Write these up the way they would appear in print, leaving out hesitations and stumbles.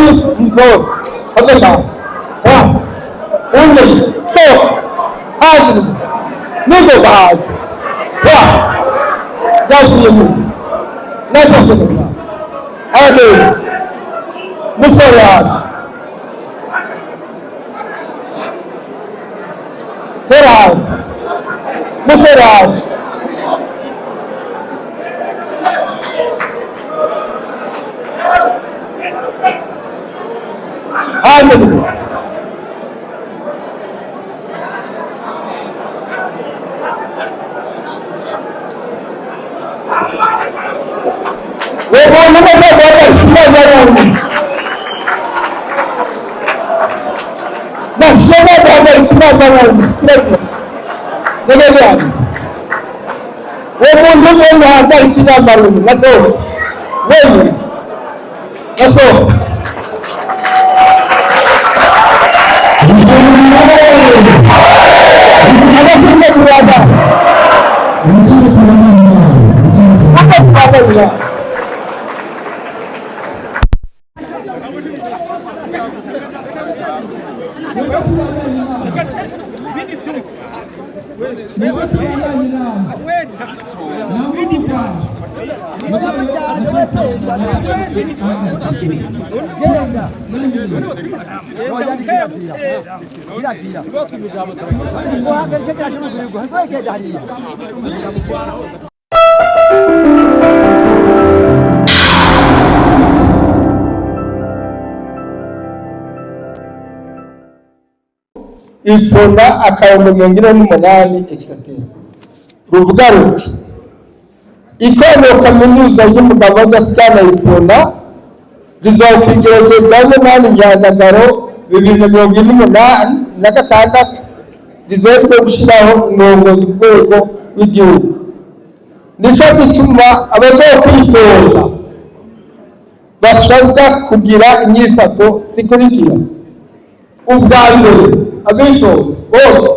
Musoro hazotaha wa unye so hazi nuzo bahazi wa jasuye mu nazo ade musoro hazi sora hazi musoro hazi. Hadi. Ipona akarongo 48 etc. Ruvuga ruti ikoraniro kaminuza y'umugabo w'Agasikana Ipona rizokwigereza bwa 8 Myandagaro 2046 rizejwe gushyiraho indongozi ku rwego rw'igihugu. Nico gituma abazokwitoza basabwa kugira inyifato zikurikira. Ubwa mbere, abitoza bose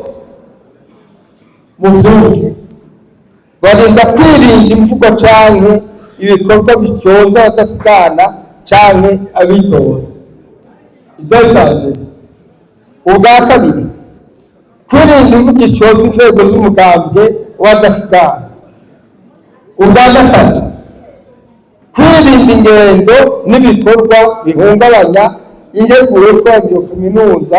mu vyuki barinda kwirinda imvugo canke ibikorwa bityoza abadasigana canke abitoza. Ivyo bwa mbere. Ubwa kabiri, kwirinda imvugo ityoza inzego z'umugambwe w'abadasigana. Ubwa gatatu, kwirinda ingendo n'ibikorwa bihungabanya integuro y'ikoraniro kaminuza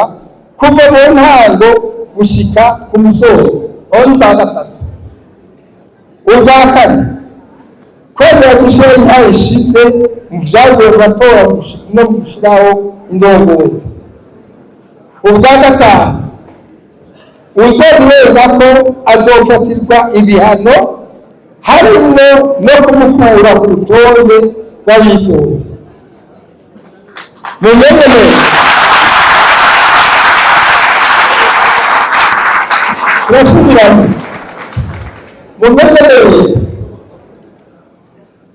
kuva mu ntango gushika ku musozo. Aho ni ubwa gatatu. Ubwa kane, kwemera gushyiraho intare ishize mu vyavuye mu matora no gushiraho indongozi. Ubwa gatanu, uzobirenga ko azofatirwa ibihano harimo no kumukura ku rutonde rw'abitoza. Mumenye neza, turasubiramo, mumenye neza,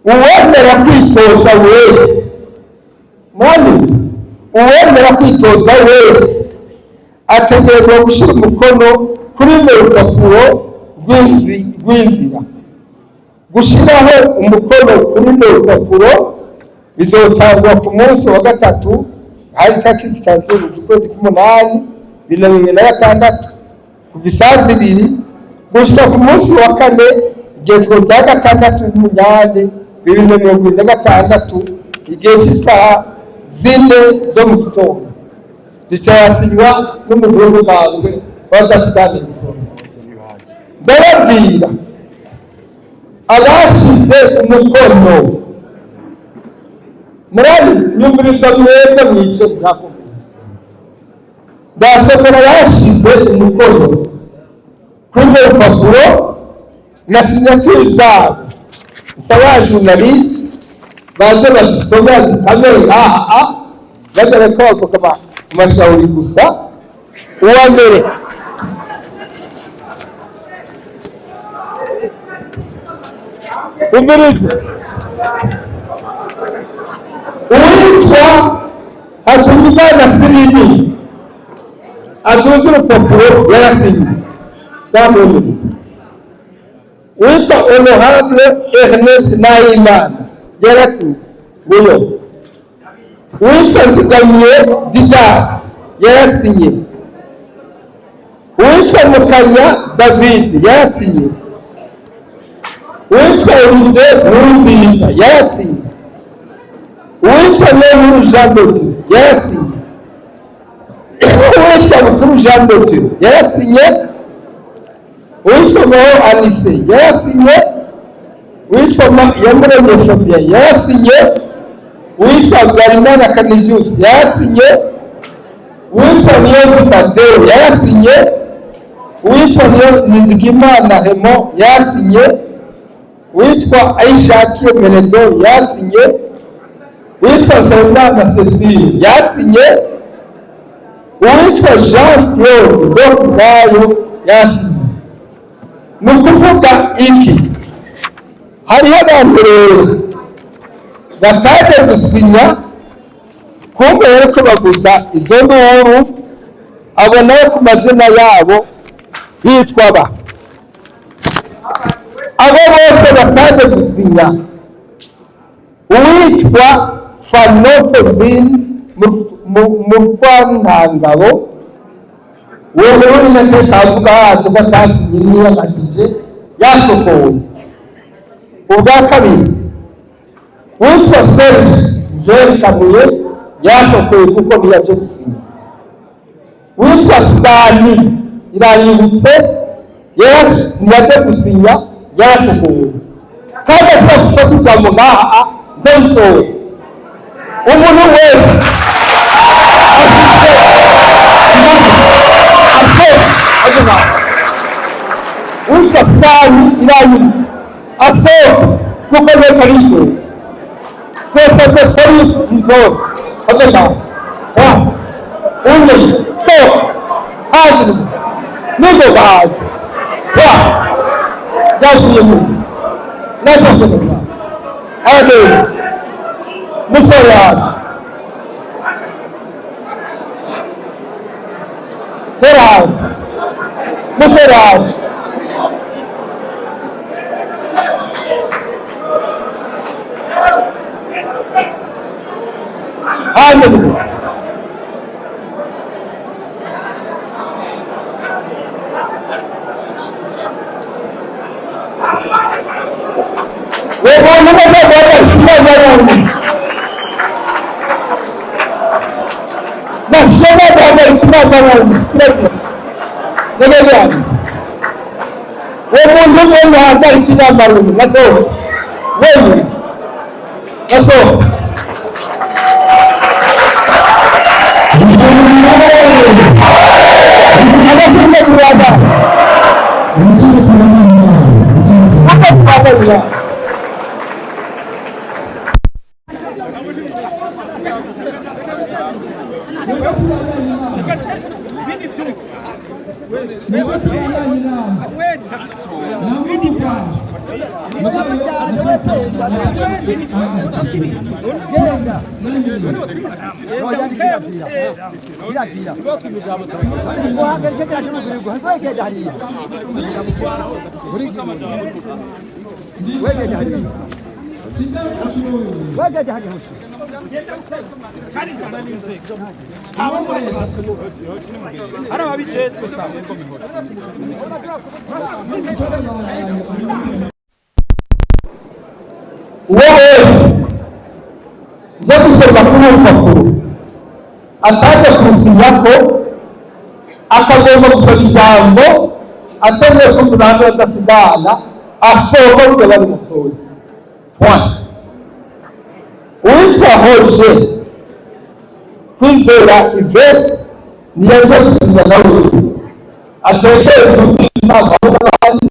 uwemera kwitoza wese, mwami, uwemera kwitoza wese ategerezwa gushyira umukono kuri runo rupapuro rw'inzira. Gushyiraho umukono kuri runo rupapuro bizotangwa ku munsi wa gatatu, hari itariki zitatu ukwezi k'umunani 2026, kuva isaha 2 gushika ku munsi wa kane igezwe rya 6 umunani 2026, igihe cy'isaha 4 zo mu gitondo. Bicarasinywa n'umukuru w'umugambwe w'abadasigana. Ndababwira abashize umukono murari nyumviriza mwebwe mwice mwakumviriza. Ndasomera abashize umukono kuri urwo rupapuro na sinyaturi zabo. Nsaba journaliste baze bazisome bazikamere aha, baze bariko bavuga amashauri gusa. Uwa mbere umvirize, uwitwa Hatungimana Sirini aduze urupapuro yarasinye bamwemereye. Uwitwa Honorable Ernest Nahimana yarasinye nguyo. Uwitwa Nzigamiye Didas yarasinye. Uwitwa Mukanya David yarasinye. Uwitwa Olivier Nkurunziza yarasinye. Uwitwa Niyonkuru Jean de Dieu yarasinye. Uwitwa Bukuru Jean de Dieu yarasinye. Uwitwa Mahoro Anise yarasinye. Uwitwa Iyamuremye Fabien yarasinye. Uwitwa Habyarimana Canisius yarasinye. Uwitwa Niyonzima Deo yarasinye. Uwitwa Nizigimana Remo yarasinye. Uwitwa Aishakiye Menedo yasinye. Uwitwa Nsabimana Cecile yasinye. Uwitwa Jean Claude Ndokubwayo yasinye. Ni ukuvuga iki? Hariho abantu rero bataje gusinya, kumbe rero ko bavuza izo nduru, abo nabo ku mazina yabo bitwa ba abo bose bataje gusinya: uwitwa Fanopozine Murwantangabo, uwo rero nyine avuga hacu ko atasinye, niyamagije, yasokowe. Ubwa kabiri, uwitwa Serge Jean Kabuye yasokoye kuko ntiyaje gusinya. Uwitwa Sitani Irayibutse ntiyaje gusinya, yarasokowe. Kandi ashobora gufata ijambo ngaha ndabisohoye: umuntu wese afite ingufu asohoke aje ngaha. Uwitwa Sitani Irayibutse asohoke kuko niwe karishoye. Twese polisi musohoke aje ngaha wa unye sohoka hanze nuzoga hanze wa byasubiye mu nashashaka abagenda musore hanze sore hanze musore hanze. Hanze ni uwo muntu umaze guhagarika inama y'undi bashobora guhagarika inama y'undi kirazira nebe yanyu. Uwo muntu umwe ntahagarika inama y'undi, nasohoke wenyine, nasohoke. Abasinze kubaga kubaga. Uwo wese nje gusoma kuri uru rupapuro ataje kurusinya ko akagomba gusoma ijambo atemeye kumva uruhande badasigana, asohoka burya bari musohoye. Point. Uwitwa Hoje Kwizera Ivete niyaje gusinya nawe, atekereza ubuzima bw'abandi.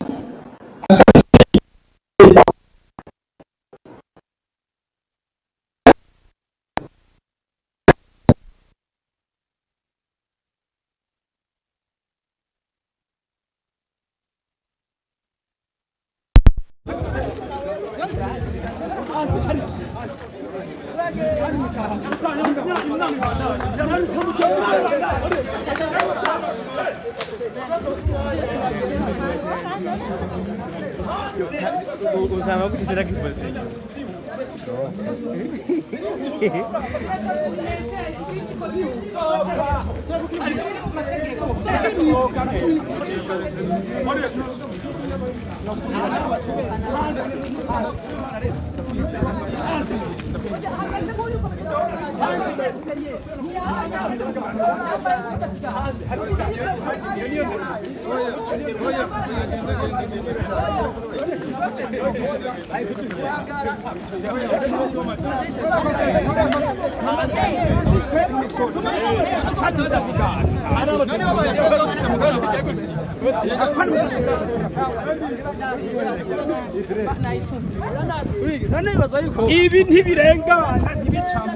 Ibi ntibirengana ntibicamo.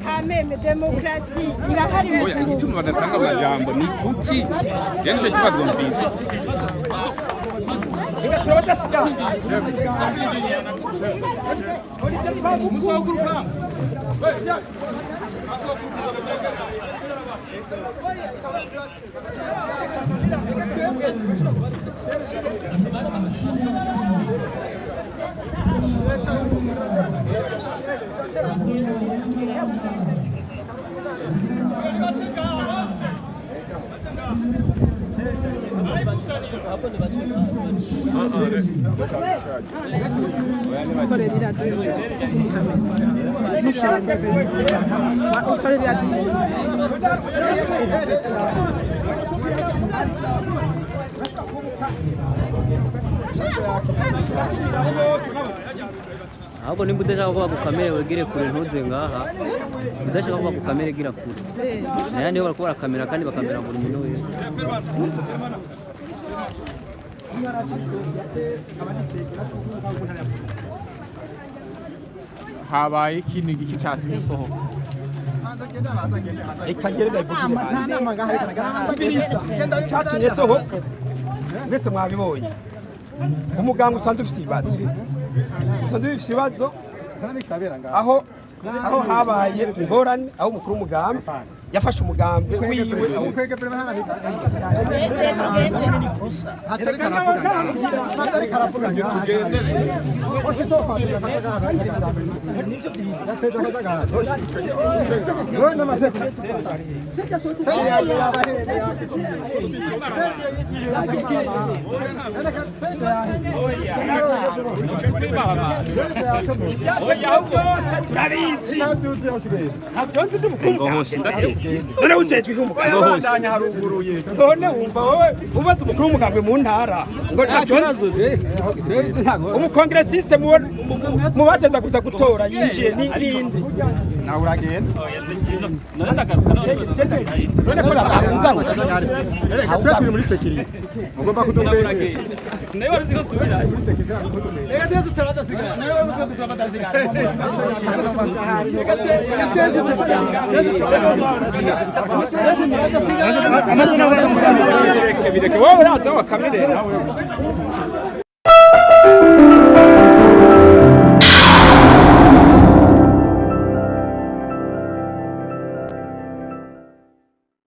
Kameme demokarasi irahari mu Oya, igituma badatanga amajambo ni kuki? Rero nicyo kibazo mvise. Reka turabadasigana. Ahubwo nimba udashaka ko bagukamere wegere kure, ntuze ngaha. Udashaka ko bagukamere, gira kure. Nayo niyo bariko barakamera kandi bakamera buri muntu wese. Habaye ikintu igiki cyatumye usohoka? Reka ngere ndabivugire hanze. Cyatumye sohoka ndetse mwabibonye. Umuganga usanzwe ufite ibibazo, aho habaye ingorane, aho umukuru w'umugambi yafashe umugambi wiwe. Turabizi, ntabyo nzi, ndi umukuru w'umugambi. None ujejwe umugambi, none wumva wowe ubaza umukuru w'umugambi mu ntara ngo ntabyo nzi? Umukongressiste mu bateza kuza gutora yinjiye n'indi. Nawe uragenda. None ko Reka twe turi muri sécurité. Mugomba kudukwega. Bireke, bireke, wowe uraza wakamere nawe.